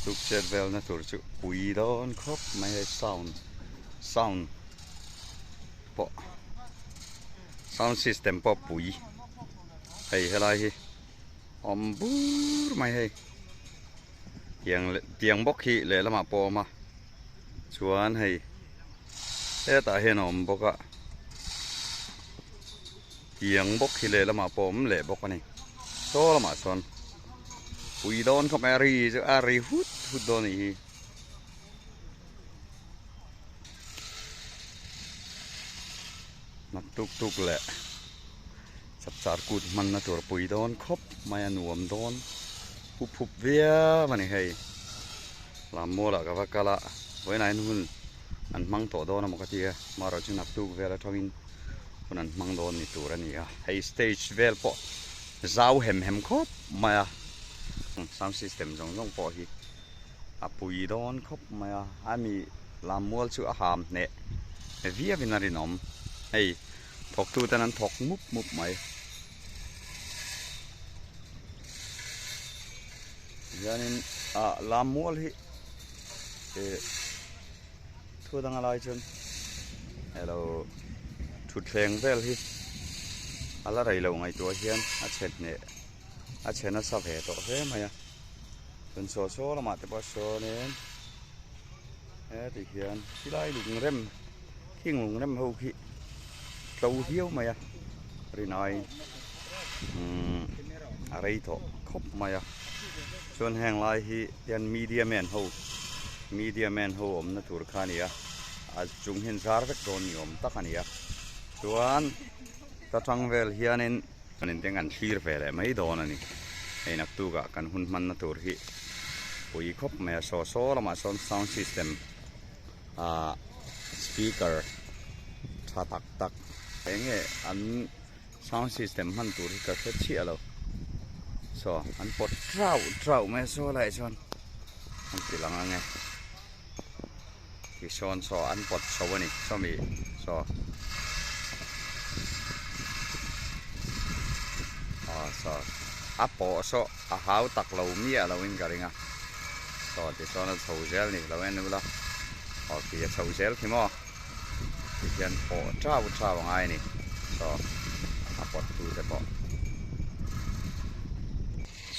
Tuk chet velna tur chu pui dawn khawp mai hei sound sound pawh sound system pawh pui hei helai hi awm bur mai hei tiang leh tiang bawk hi lehlamah pawh a awm a chuan hei hetah hian a awm bawk a tiang bawk hi lehlamah pawh a awm leh bawk a ni saw lamah sawn pui dawn khawp mai a ri chu a ri hut hut dawn a nih hi. Nak tuk tuk leh chapchar kut hmanna tur pui dawn khawp mai a nuam dawn hup hup viau a ni hei lam mualah ka va kal a vawiinah hian hun an hmang tawh dawn emaw ka ti a amaherawhchu chu nak tuk vel atangin hun an hmang dawn ni tur a ni a hei stage vel pawh zau hem hem khawp mai a sound system zawng zawng pawh hi a pui dawn khawp mai a ami lam mual chu a ham hneh viau in a rinawm hei thawk tu ten an thawk mup mup mai hianin ah lam mual hi eh thu dang a lai chuan elo thutthleng vel hi a la rei loh ngaihtuah hian a chhe hneh a chhe nasa ve tawh hle mai a. Chuan saw saw lamah te pawh sawnin heti hian khilai lungrem khing lungrem ho khi tlo viau mai a rinai umm a rei tawh khawp mai a chuan heng lai hi hian media man ho media man ho awmna tur kha a ni a a chung hian zar vek dawn ni awm tak a ni a chuan ta tang vel hianin. Kan inteng an thlir ve leh mai dawn a ni. Hei naktukah kan hun hmanna tur hi pui khawp mai a, saw saw lamah sawn sound system ah speaker tha tak tak eng nge an sound system hman tur hi ka hre chiah lo. Saw an pawt trauh trauh mai a saw laiah chuan an ti lang ang e. Tisawn saw an pawt chho a ni sawmi saw aw saw a pawh saw a hau tak lo miah lo in ka ring a saw tisawn a chho zel ni lo en ula aw khi a chho zel khi maw tihian pawh chau chau a ngai a ni saw a pawt tu te pawh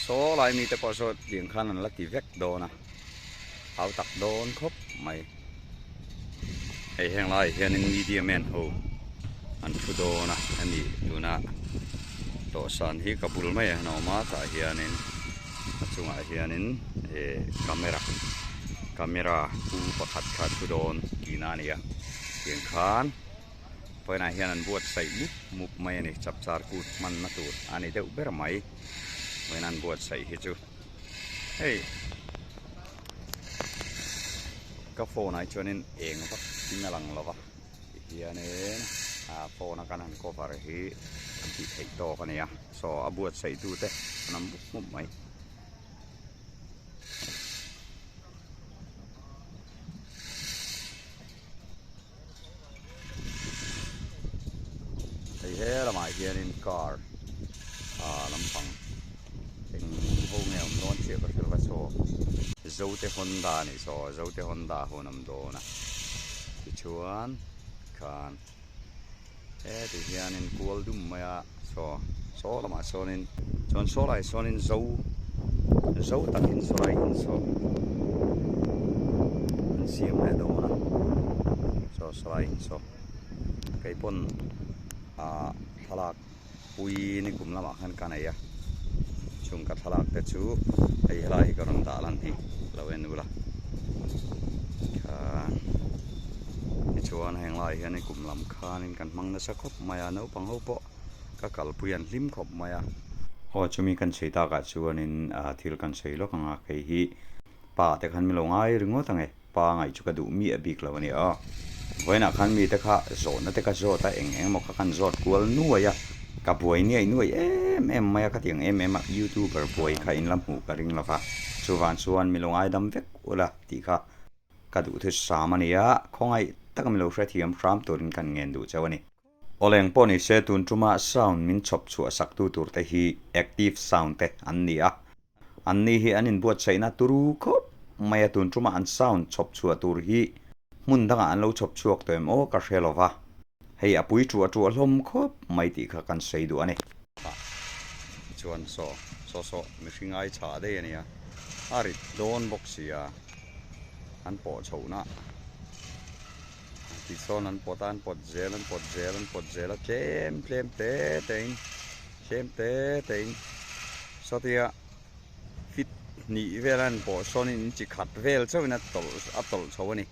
saw lai mi te pawh saw tiang khan an la ti vek dawn a. Hau tak dawn khawp mai. Hei heng laiah hianin media man ho an thu dawn a hemi tuna dawhsan hi ka bul maiah hian a awm a tah hianin a chungah hianin eh camera camera pu pakhat kha a thu dawn tihna a ni a tiang khan vawiinah hian an buatsaih mup mup mai a ni chapchar kut hmanna tur a ni deuh ber mai vawiin an buatsaih hi chu. Hei ka phone ah hi chuanin eng vak in a lang lo va tihianin ah phone a kan han cover hi an tih theih tawk a ni a saw a buatsaih tu te an awm mup mup mai. Hei he lamah hianin car ah lampang eng ho nge awm dawn chiah ka hrilh va saw Zote Honda a nih saw Zote Honda ho an awm dawn a tichuan khan heti hianin kual dum mai a saw saw lamah sawnin chuan saw lai sawnin zo zo takin saw lai in saw an siam leh dawn a saw saw lai in saw keipawn ah thlalak pui ni kum lamah khan ka nei a chung ka thlalak te chu hei helai hi ka rawn dah lan hi lo en ula khan tichuan heng lai hian kum lam khanin kan hmang nasa khawp mai a naupang ho pawh ka kalpui an hlim khawp mai a. Aw chumi kan chhui takah chuanin thil kan sawi lawk ang a kei hi pa te khan min lo ngai ringawt ang e pa ngaih chu ka duh miah bik lo a ni a vawiinah khan mite kha zawhna te ka zawt a eng eng emaw kha kan zawt kual nuai a ka buai niaih nuaih em em mai a ka ti ang em em a youtuber buai kha in la hmuh ka ring lova chuvang chuan min lo ngaidam vek ula tih kha ka duh thu sam a ni a khawngaih taka min lo hrethiam hram turin kan ngen duh chauh a ni. Awleng pawh ni se tun tuma sound min chhawp chhuah sak tu tur te hi active sound te an ni a, an ni hi an inbuatsaihna turu khawp mai a, tun tuma an sound chhawp chhuah tur hi hmun dangah an lo chhawp chhuak tawh em aw ka hre lo va, hei a pui tuah tuah hlawm khawp mai tih kha kan sawi duh a ni. Chuan saw saw saw mihring ai chhah daih a nia, a rit dawn bawk si a, an pawh chhohna tisawn an pawt a, an pawt zel an pawt zel an pawt zel a tlem tlem te te in tlem te te in sawtia fit hnih vel a an pawh sawn in chi khat vel chauh in a tawlh a tawlh chho a ni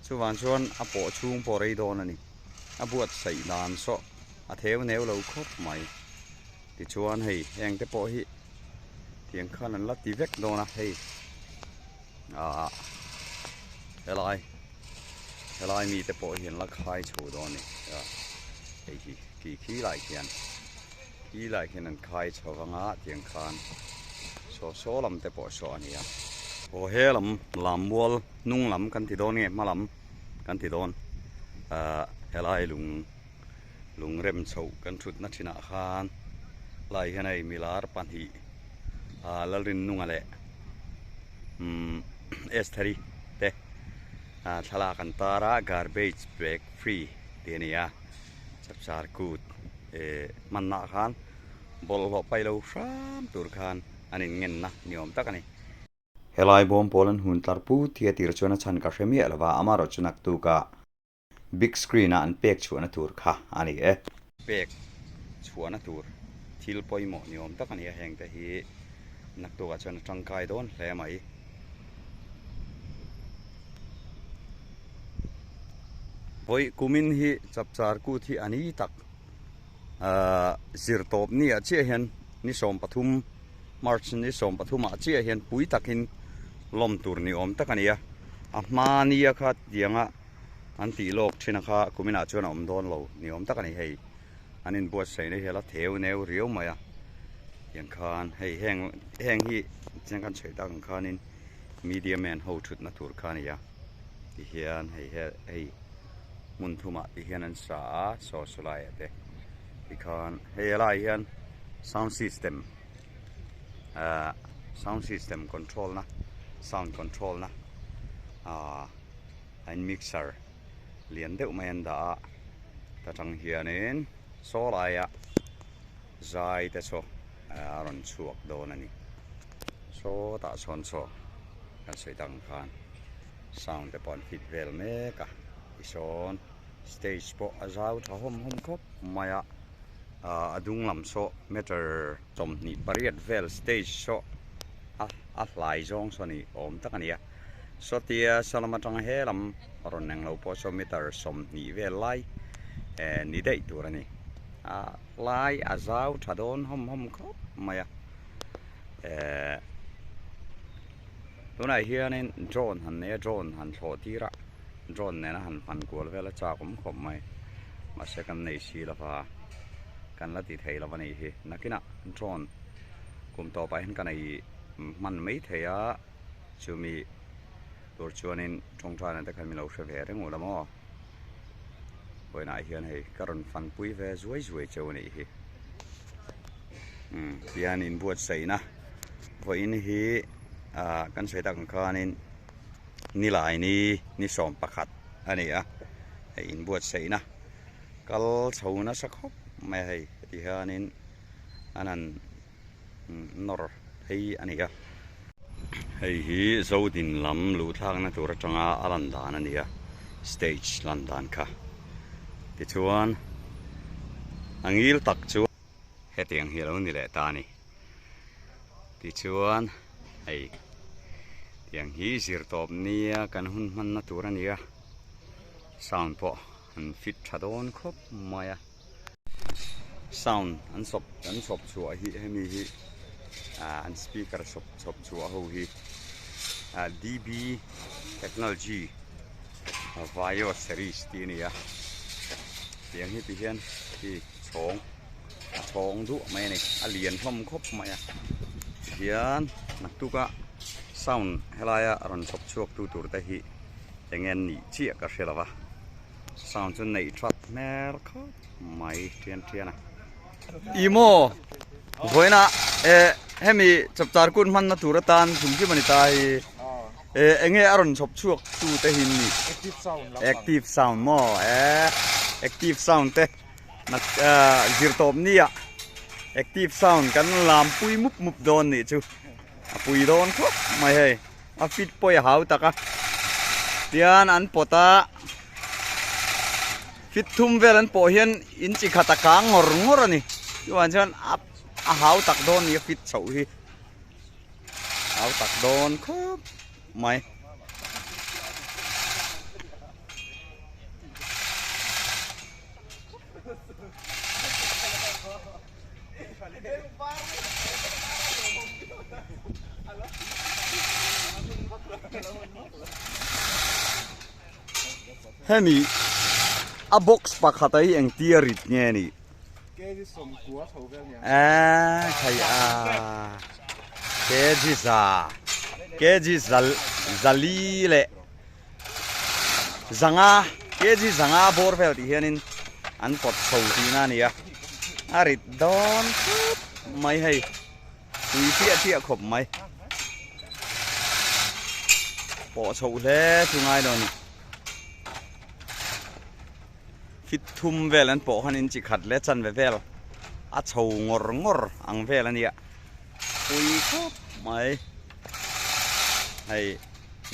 chuvang chuan a pawh chhung pawh rei dawn a ni a buatsaih dan saw a theu neu lo khawp mai tichuan hei heng te pawh hi tiang khan an la ti vek dawn a hei ah helai helai mi te pawh hi an la khai chho dawn a ni hei hi khi khi lai khian khi lai khian an khai chho vang a tiang khan saw saw lam te pawh saw a ni a aw he lam lammual hnung lam kan ti dawn nge hma lam kan ti dawn ah helai lung lungrem chhoh kan thutna thinah khan lai hian hei milar pahnih ah Lalrinnunga leh umm Estheri te ah thlalak an tar a garbage bag free tih a ni a chapchar kut eh hmanna ah khan bawlhhlawh paih lo hram tur khan an inngenna ni awm tak a ni. Helai bawm pawl an hun tlar put hi a tir chuan a chhan ka hre miah lo va, amaherawh chu naktuk ah Big screen a an pek chhuahna tur kha a ni e. Pek chhuahna tur thil pawimawh ni awm tak a ni a, heng te hi naktukah chuan a tangkai dawn hle mai. Vawi kumin hi chapchar kut hi a ni tak ahh zirtawp ni ah chiah hian ni 13 March ni 13 ah chiah hian pui takin lawm tur ni awm tak a ni a, a hma nia kha tianga an tih lawk thin a kha kuminah chuan a awm dawn lo ni awm tak a ni hei an inbuatsaihna hi a la theu neu riau mai a tiang khan hei heng heng hi chiang kan chhuih tak ang khanin media man ho thutna tur kha a ni a tihian hei he hei hmun thumah tihian an sa a saw saw laiah te tikhan hei helaiah hian sound system ah sound system control na sound control na ah. A in mixer lian deuh mai an dah a ta tang hianin saw laia zai te chu a rawn chhuak dawn a ni sawtah sawn saw kan sawi tak ang khan sound te pawh an fit vel mek a tisawn stage pawh a zau tha hawm hawm khawp mai a ah a dung lam saw meter 28 vel stage saw a a hlai zawng saw ni awm tak a ni a. Sawtia salam atanga he lam rawn eng lo pawh saw meter 20 vel lai eh ni daih tur a ni. A lai a zau tha dawn hawm hawm khawp mai a. Eh tunah hianin drone han nei a drone han thlawh tir a drone nena han hman kual vel a chak awm khawp mai. Mahse kan nei si lova kan la ti thei lo a nih hi. Nakinah drone kum tawpah hian ka nei hman mai thei a. Chumi tur chuanin tawngtaina te khan min lo hre ve reng ula maw? Vawiinah hian hei ka rawn fanpui ve zuai zuai cheu a nih hi. Umm tihian inbuatsaihna vawiin hi ah kan sawi tak ang khanin nilai ni ni 11 a ni a, hei inbuatsaihna kal chho nasa khawp mai a hei heti hianin an han nawr phei a ni a. Hei hi Zodin lam luh thlakna tur atanga a lan dan a ni a, stage lan dan kha. Tichuan a ngil tak chu hetiang hi a lo ni leh ta a ni. Tichuan hei tiang hi zirtawp nia kan hun hmanna tur a ni a, sound pawh an fit tha dawn khawp mai a. Sound an sawp an chhawp chhuah hi hemi hi ah an speaker chhawp chhawp chhuah ho hi ah D_B technology vaio series tih a ni a tiang hi ti hian khi chhawng a chhawng duah mai a ni a lian hlawm khawp mai a tihian naktuk a sound helaia rawn chhawp chhuak tu tur te hi eng nge an nih chiah ka hre lo va. Sound chu neih that hmel khawp mai thian thian a. I maw vawiina eh hemi chapchar kut hmanna tur atan thum kim a ni ta hi. Enge a rawn chhawp chhuak tu te hi ni? Active sound lampang. Active sound maw? E active sound te zir tawp nia active sound kan lam pui mup mup dawn nih chu a pui dawn khawp mai hei a fit pawh i hau tak a tian an pawt a fit thum vel an pawh hian in chi khat a kang ngawr ngawr a ni chuvang chuan a hau tak dawn nia fit chhoh hi. Au tak dawn khawp mai. Hemi a box pakhat a hi engtia rit nge ni? Eee khai a kg za kg zal zali leh zanga kg zanga bawr vel tih hianin an pawt chho tihna a ni a a rit dawn khawp mai hei tui chiah chiah khawp mai pawh chhoh hle chu ngai lo a ni. Fit thum vel an pawh khan in chi khat leh chanve vel a chho ngawr ngawr ang vel a nia pui khawp mai hei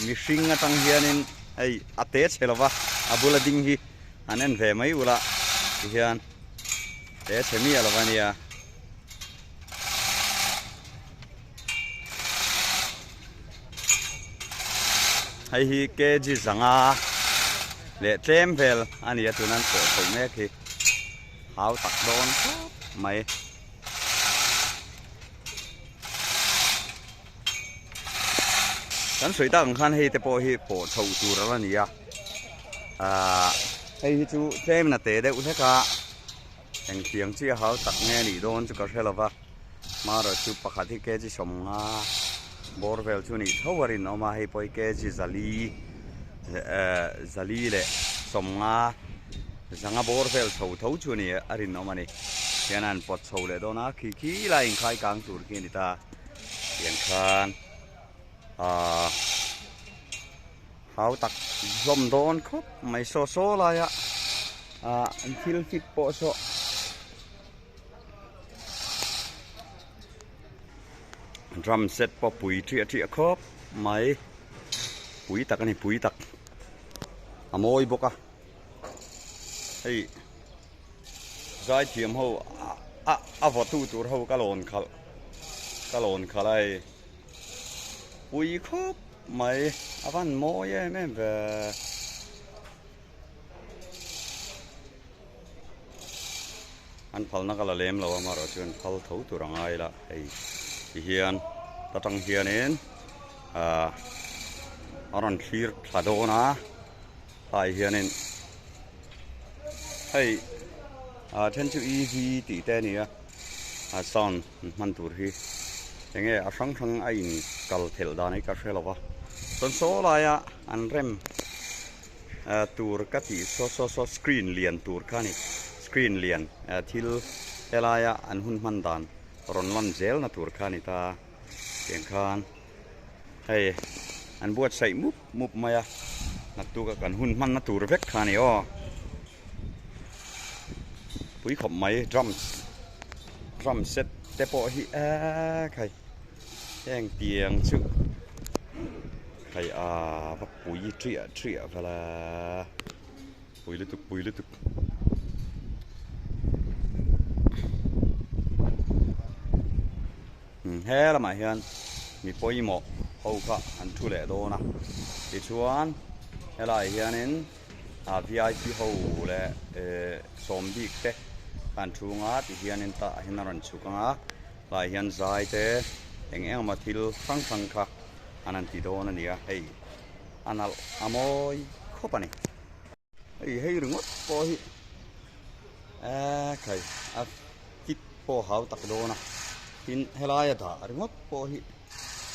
mihring atang hianin hei a te chhe lova a bula ding hi an en ve mai ula tihian te chhe miah lova nia. Hei hi kg zanga leh tlem vel a ni a tuna an pawh chho mek hi hau tak dawn khawp mai. Kan sawi tak ang khan hei te pawh hi pawh chho tur ala ni a ahh hei hi chu tlem in a te deuh hlek a engtiang chiah hau tak nge a nih dawn chu ka hre lova. Hmara chu pakhat hi kg sawmnga bawr vel chu nih tho a rinawm a hei pawh hi kg zali eh zali leh sawmnga zanga bawr vel chho tho chu a ni a rinawm a ni hian an pawt chho leh dawn a khi khi lai inkhai kang tur khi a ni ta tiang khan ahh hau tak hlawm dawn khawp mai saw saw laia ah an thil fit pawh saw. Drum set pawh pui ṭiah ṭiah khawp mai pui tak a ni pui tak a mawi bawk a hei zaithiam ho a a vaw tu tur ho ka lawn khalh ka lawn khalh a hei pui khawp mai a van mawi em em ve. An phalna ka la lem lo a amaherawh chuan phal tho tur a ngai la hei ti hian ta tang hianin ahh a rawn thlir thla dawn a tlai hianin hei ah then chu EV tih te a ni a a sound hman tur hi enge a hrang hrang a in kal thelh dan hi ka hre lo va chuan saw laia an rem. Tur ka tih saw saw saw screen lian tur kha a ni screen lian thil helaia an hun hman dan rawn lan zelna tur kha a ni ta tiang khan hei an buatsaih mup mup mai a naktuk a kan hun hmanna tur vek kha a ni aw pui khawp mai drums drum set te pawh hi eee khai heng tiang chu Hei a va pui triah triah vel a pui lutuk pui lutuk he lamah hian mi pawimawh ho kha an thu leh dawn a tichuan helaiah hianin ah vip ho leh ehh sawm bik te kha an thu ang a tihianin tah hian a rawn chhuk ang a tlaiah hian zai te eng eng emaw thil hrang hrang kha. An han ti dawn a nia hei a nalh a mawi khawp a ni. Hei hei ringawt pawh hi eee khai a fit pawh hau tak dawn a tin helai a dah ringawt pawh hi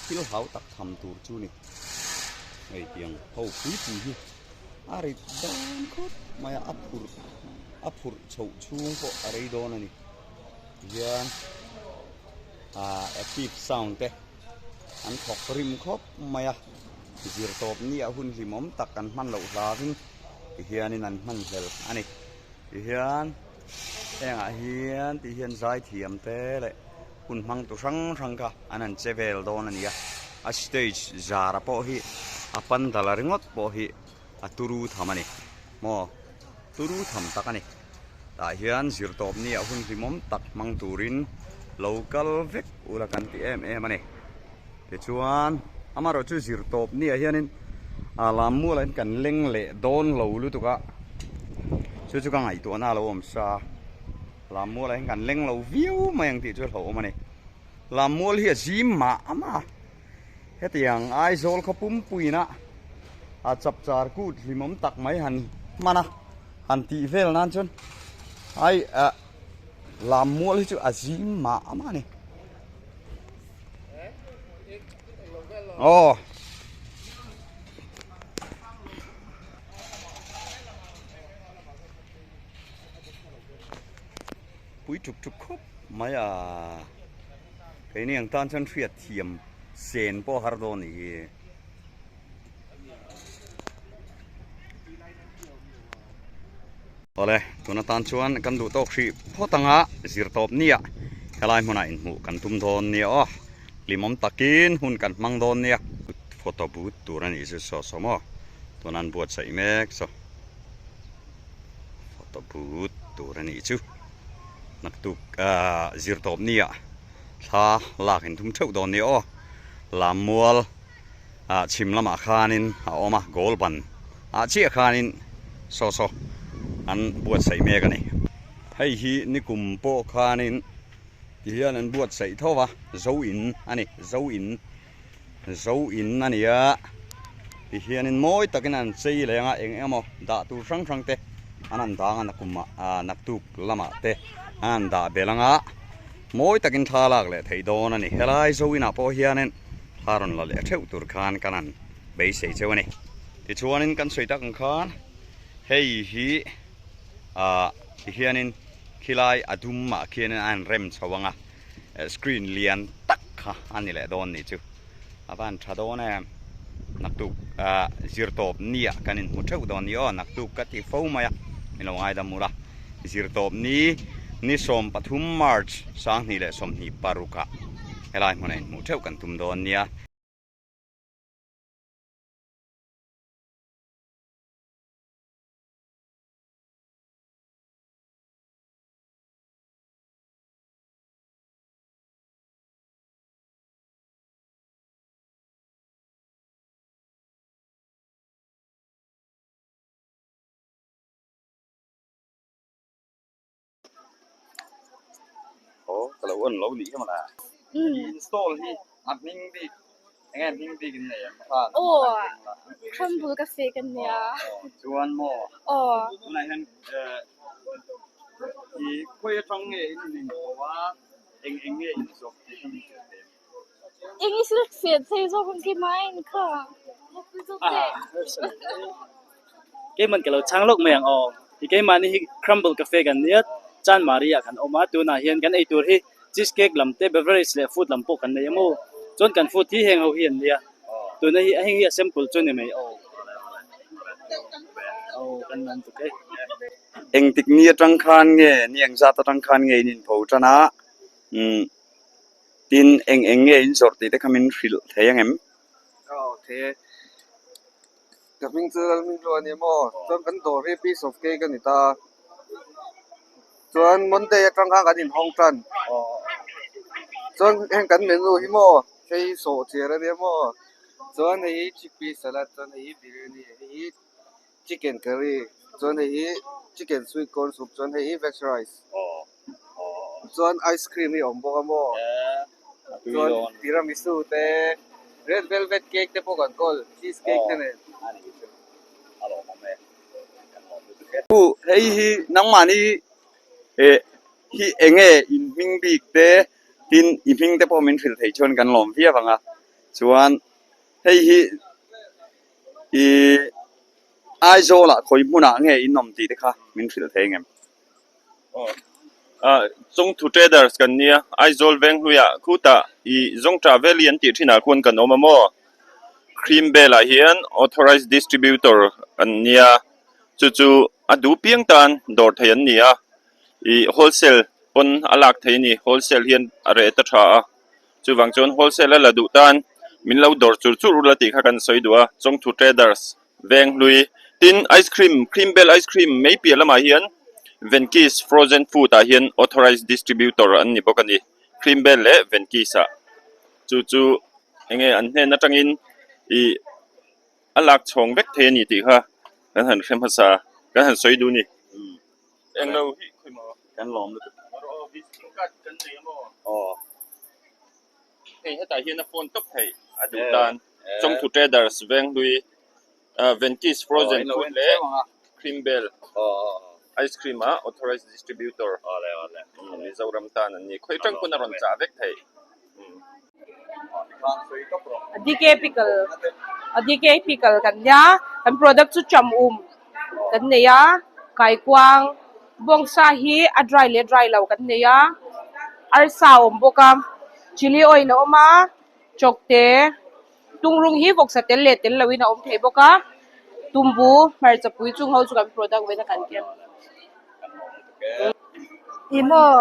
thil hau tak tham tur chu ni. Hei tiang ho pui pui hi a rit dawn khawp mai a a phurh a phurh chhoh chhung pawh a rei dawn a ni tihian ah active sound te. An thawk rim khawp mai a. Zirtawp nia hun hlimawm tak an hman loh hlarin tihianin an hman hlel a ni. Tihian hengah hian tihian zaithiam te leh hun hmang tu hrang hrang kha an han che vel dawn a ni a. A stage zara pawh hi a pandal ringawt pawh hi a turu tham a ni maw turu tham tak a ni. Tah hian zirtawp nia hun hlimawm tak hmang turin lo kal vek ula kan ti em em a ni. Tichuan amaherawh chu zirtawp niah hianin a lam mualah hian kan leng leh dawn lo lutuk a, chu chu ka ngaihtuahna a lo awm sa. Lam mualah hian kan leng lo viau mai ang tih chu a hlauhawm a ni. Lam mual hi a zim mah a mah a, hetiang Aizawl khaw pumpuina a chapchar kut hlimawm tak mai han hman a, han tih vel nan chuan ai ah lam mual hi chu a zim mah a mah a ni. Aw. Pui tuk tuk khawp mai a keini ang tan chuan hriat thiam sen pawh a har dawn a nih hi. Awle, tun atan chuan kan duh tawk hrih phawt anga zirtawp nia helai hmunah inhmuh kan tum dawn nia aw, hlimawm takin hun kan hmang dawn nia. Photo booth tur a nih chu saw saw maw, tuna an buatsaih mek saw photo booth tur a nih chu naktuk ah zirtawp nia thla lak in tum theuh dawn nia aw, lammual ah chhim lamah khanin a awm a goal ban ah chiah khanin saw saw an buatsaih mek a ni. Hei hi nikum pawh khanin ti hian an buatsaih tho va zo in a ni zo in zo in a ni a ti hianin mawi takin an chei leng a eng emaw dah tur hrang hrang te an han dang a nakumah ah naktuk lamah te an han dah belh ang a mawi takin thla lak leh theih dawn a ni helai zo inah pawh hianin Thla rawn la leh theuh tur khan kan han beisei cheu a ni. Tichuanin kan sawi tak ang khan hei hi ah tihianin khilai a dum ah khianin a han rem chho ang a, screen lian tak kha a ni leh dawn nih chu. A va han tha dawn em. Naktuk ah zirtawp ni ah kan inhmu theuh dawn ni aw, naktuk ka ti fo mai a, min lo ngaidam ula. Zirtawp ni ni 13 March 2026 ah helai hmunah inhmuh theuh kan tum dawn nia. Aw ka lo on lo nih hi mawla install hi a hming bik enge hming bik in nei ang kha aw crumble ka fake ania chuan maw aw tunah hian i khawi atang nge in in inho a eng eng nge in zawk tih kha min hrilh ve. English rik fiah thei zawk ang ki mai in kha. Keiman ka lo chhang lawk mai ang aw. Ti keimahni hi Crumble Cafe kan nia, Chanmari ah kan awm a, tunah hian kan eitur hi cheese cake lam te, beverage leh food lam pawh kan nei a maw. Chuan kan food hi heng ho hi an nia, tuna hi heng hi a sample chu ni mai aw. Aw kan lawm tuk e. Engtik ni atang khan nge, ni engzat atang khan nge in inpho tan a, umm. Tin, eng eng nge in zawrh tih te kha min hrilh thei ang em? Aw thei e. Ka hming chu Lalhming Hlu a ni maw? Chuan kan dawr hi piece of cake a ni ta. Chuan Monday atang khan kan inhawng tan. Chuan heng kan menu hi maw hei hi sawhchiar a nia maw? Chuan hei hi chickpea salad, chuan hei hi biryani, hei hi chicken curry, chuan hei hi chicken sweet corn soup, chuan hei hi veg rice. Chuan ice cream hi a awm bawk a maw chuan tiramisu te red velvet cake te pawh kan kawl cheese cake te nen. Hei hi nangmahni eh hi enge in hming bik te tin i hming te pawh min hrilh theih chuan kan lawm viau ang a chuan hei hi ih Aizawl ah khawi hmunah nge in awm tih te kha min hrilh thei ang em? Chawngthu Traders kan nia, Aizawl Venghluiah khutah i Zawngṭah Valley an tih ṭhinah khuan kan awm a maw? Cream Bell ah hian authorised distributor an nia chu chu a duh piang tan dawr thei an ni a ih wholesale pawn a lak theih a ni wholesale hian a reh ta tha a chuvang chuan wholesale a la duh tan min lo dawr chur chur ula tih kha kan sawi duh a Chawngthu Traders Venghlui tin ice cream Cream Bell ice cream mai piah lamah hian Venky's frozen food ah hian authorised distributor an ni bawk a ni Cream Bell leh Venky's ah chu chu enge an hnen atangin ih a lak chhawng vek thei a ni tih kha kan han hre hmasa kan han sawi duh a ni. Englo hi khawi maw? Kan lawm lutuk. Aw visiting card kan nei a maw? Aw. Hei hetah hian a phone tawp theih a duh tan Chawngthu Traders Venghlui Venky's Frozen Food leh Cream Bell Ice Cream ah Authorized Distributor Mizoram tan an ni. Khawi tang pawn a rawn chah vek theih. DK pickle DK pickle kan nia kan product chu cham um kan nei a kaikuang bawngsa hi a dry leh dry lo kan nei a arsa a awm bawk a chilli oil a awm a chawkte tungrung hi vawksa tel leh tel loin a awm thei bawk a tumbu hmarcha pui chung ho chu kan product vena kan ken. Ih maw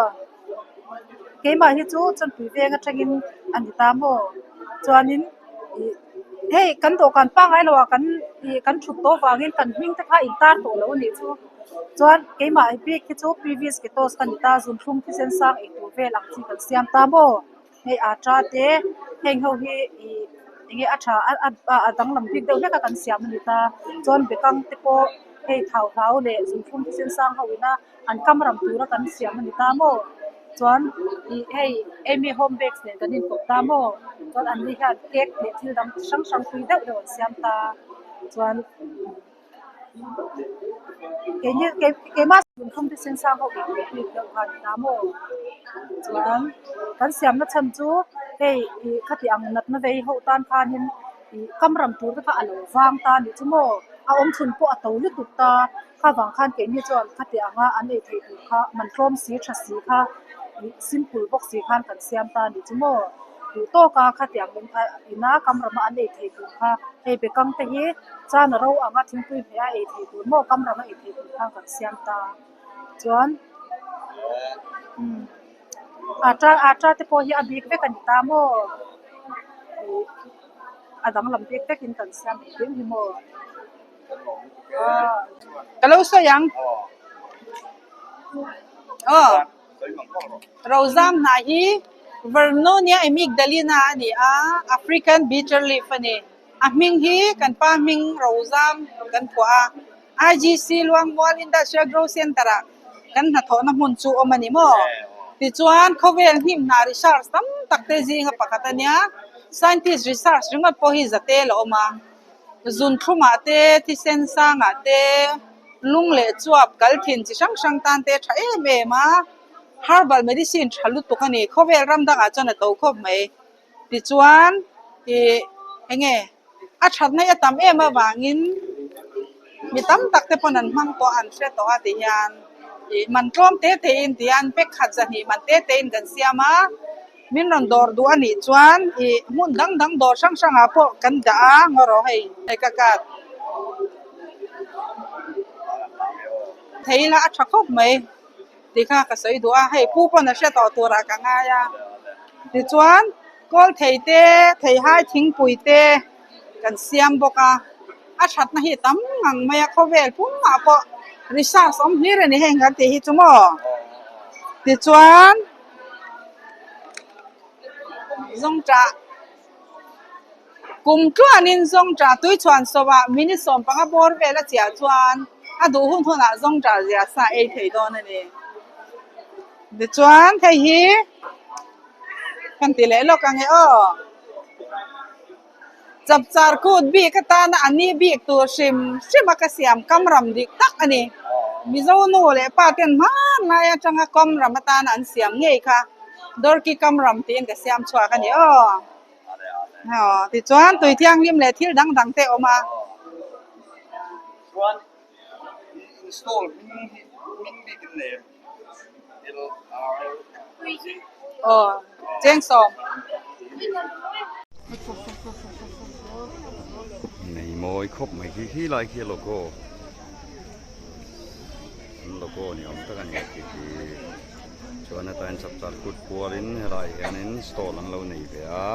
keimah hi chu chawnpui veng atangin a ni ta maw chuanin ih hei kan dawhkan pangngai loh ah kan ih kan thut tawh vangin kan hming te kha a intar tawh lo a nih chu chuan keimah bik hi chu previous ketos ka ni ta zunthlum thisen sang eitur vel ang chi kan siam ta maw. Hei atta te heng ho hi ih enge a tha a danglam bik deuh hlek a kan siam a ni ta chuan bekang te pawh hei thau hlau leh zunthlum thisen sang ho ina an kam ram tura kan siam a ni ta maw chuan ih hei Amy home bakes nen kan inkawp ta maw chuan an ni hian cake leh thil dang chi hrang hrang pui deuh deuh an siam ta chuan. Keini kei keimah zunthlum thisen sang ho ei tur bik deuh kha a ni ta maw chuan kan siamna chhan chu hei ih khati ang natna vei ho tan khanin ih kam ram tur te kha a lo vang ta a nih chu maw a awm chhun pawh a to lutuk ta kha vang khan keini chuan khati anga an ei theih tur kha man tlawm si tha si kha ih simple bawk si khan kan siam ta a nih chu maw duh tawk a khatiang ina kam rama an ei theih tur kha hei bekang te hi. Chuan a ro anga thingpui hmeh a ei theih tur maw kam rama ei theih tur khan kan siam ta chuan umm atta atta te pawh hi a bik vek a ni ta maw ih a danglam bik vekin kan siam engkim hi maw aw. Ka lo sawi ang aw Rozam hnah hi Vernonia amygdalina a ni a African bitter leaf a ni. A hming hi kan pa hming Rozam kan phuah a, IGC Luangmual Industrial Growth Centre ah kan hnathawhna hmun chu awm a ni maw? Tichuan khawvel hnim hna research tam tak te zinga pakhat a nia, scientist research ringawt pawh hi zate la awm a, zunthlumah te, thisen sangah te, lung leh chuap kal thin chi hrang hrang tan te a tha em em a, herbal medicine tha lutuk a ni, khawvel ram dangah chuan a to khawp mai. Tichuan ih enge a thatna hi a tam em avangin mi tam tak te pawn an hmang tawh a an hre tawh a ti hian ih man tlawm te te in ti hian pack khat zahnih man te te in kan siam a min rawn dawr duh a nih chuan ih hmun dang dang dawr hrang hrang ah pawh kan dah a ngaw rawh hei hei ka card thei ila a tha khawp mai. Tih kha ka sawi duh a, hei pu pawn a hre tawh turah ka ngai a. Tichuan kawl thei te, theihai thingpui te kan siam bawk a, a thatna hi tam ngang mai a, khawvel pumah pawh research awm hlir a ni heng kan tih hi chu maw. Tichuan zawngṭah. Kum tluanin zawngṭah tuichhuan sawmah minute 15 bawr vel a chiah chuan a duh hun hunah zawngṭah zia sa ei thei dawn a ni. Tichuan hei hi kan ti leh lawk ang e aw. Chapchar kut bik atana a ni bik tur hrim hrim a ka siam kam ram dik tak a ni. Mizo nu leh pa ten hmanlai atanga kam ram atana an siam ngei kha Dorki kam ram tiin ka siam chhuak a ni aw. Aw tichuan tui thianghlim leh thil dang dang te a awm a. Chuan install hming hi hming bik in nei em? Aw cheng sawm. Nei mawi khawp mai khi khi lai khi logo an logo ni awm tak a ni khi khi chuan heta in chapchar kut kualin helai hianin stall an lo nei ve a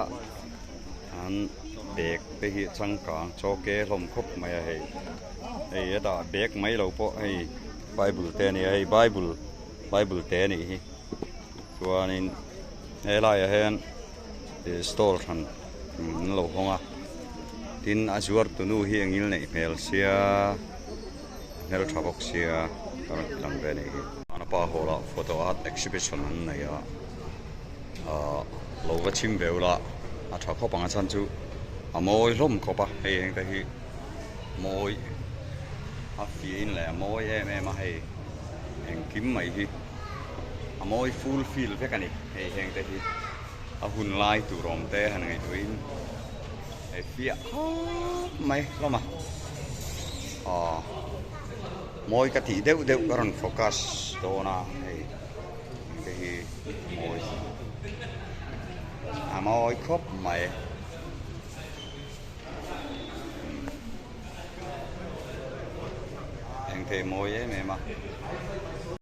an bag te hi changkang chaw ke hlawm khawp mai a hei hei hetah bag mai lo pawh hei bible te a ni a hei bible bible te a nih hi chuanin helaiah hian. Ih stall hran an lo hawng a tin a zuar tu nu hi engil neih hmel sia hmeltha bawk sia ka rawn ti lang ve anih hi. Anapa hall ah photo art exhibition an nei a ahh lo va chhim ve ula a tha khawp ang a chhan chu a mawi hlawm khawp a hei eng te hi mawi a fiah in leh a mawi em em a hei engkim mai hi a mawi full fill vek a ni hei heng te hi. A hun lai tur awm te han ngaihtuahin hei fiah khawp mai hlawm a aw mawi ka tih deuh deuh ka rawn focus dawn a hei te hi mawi a mawi khawp mai engthei mawi em em a.